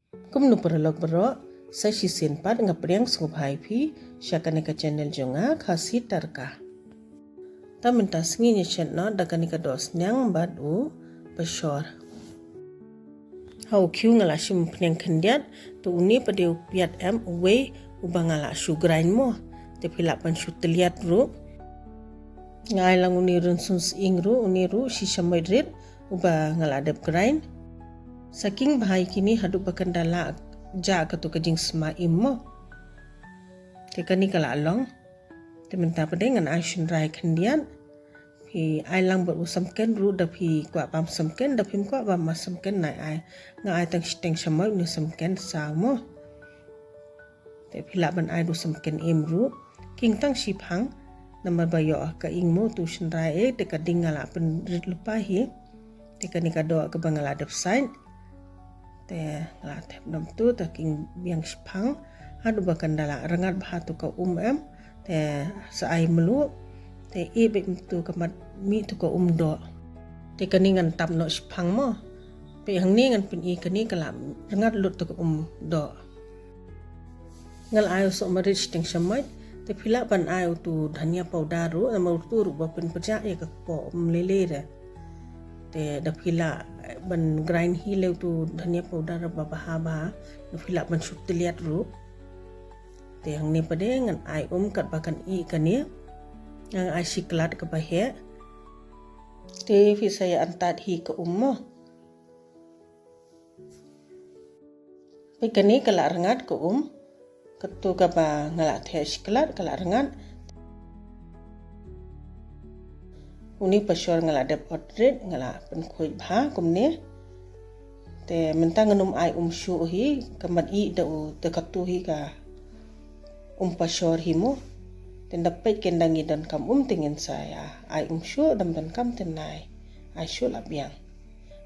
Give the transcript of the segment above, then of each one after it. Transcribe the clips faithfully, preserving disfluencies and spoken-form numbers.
Kumno paralok baroh, sa shisien pat nga pdiang sngewbha ïa phi sha kane ka channel jong nga, Khasi Tadka. Te mynta sngi ngi shet noh da kane ka dohsniang bad u pashor. Ha u khiew nga la shim pynïeng khyndiat, te une pat de u piat em uwei uba nga la shu grind mo. Te phi lah ban shu tylliat ruh. Nga ai lang une rynsun sying ruh, une ruh shi shamoit rit uba nga la dep grind. Sa khing bha ïa kine haduh ba kan da la jah katu ka jingsma im mo. Te kane ka la long. Te mynta pat de ngan ai shynrai khyndiat. Phi ai lang bad u samken ruh da phi kwah bam samken, da phim kwah bam ma samken nai ai. Nga ai tang shiteng shamoit une samken saw mo. Te phi lah ban ai da u samken im ruh. Khing tang shiphang. Namar ba ïoh ka ing mo tu shynrai eh, te ka ding nga la pynrit lypa hi. Te kane ka doh kaba nga la dep sait. Te nga la thep namtu te khing biang shiphang. Haduh ba kan da la rngat bha tu ka um em. Te sa ai mluh. Te ïeh beit tu ka mat mih tu ka um doh. Te kane ngan tap noh shiphang mo. Peit hangne ngan pyni kane ka la rngat lut tu ka um doh. Nga la ai u soh marit shiteng shamoit. Te phi lah ban ai utu dhania powder ruh, namar utu ruh ba pynpyrjah ïa ka kpoh um lei lei re. Te da phi lah ban grind hi lei utu dhania powder ba bha bha, da phi lah ban shu tylliat ruh. Te hangne pat de ngan ai um katba kan ih kane. Nga ai shi klat kaba heh. Te phi sa ïa antad hi ka um mo. Peit kane ka la rngat ka um. Katu kaba nga la theh shi klat ka la rngat. Une pashor nga la dep ot rit, nga la pynkhuid bha kumne. Te mynta ngan ym ai um shuh hi, ka mat ih da u, da katu hi ka um pashor hi mo. Te nda peit ken da ngi donkam um te ngin sa ïa ai um shuh, dam donkam te nai ai shuh la biang.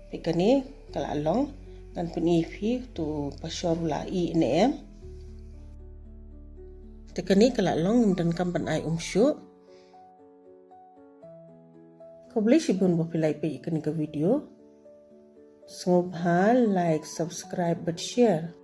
Peit kane ka la long, ngan pyni phi tu pashor u la ih ne em. Te kane ka la long, ngim donkam ban ai um shuh. Khublei shibun ba phi la ïa peit ïa kane ka video. Sngewbha like, subscribe bad share.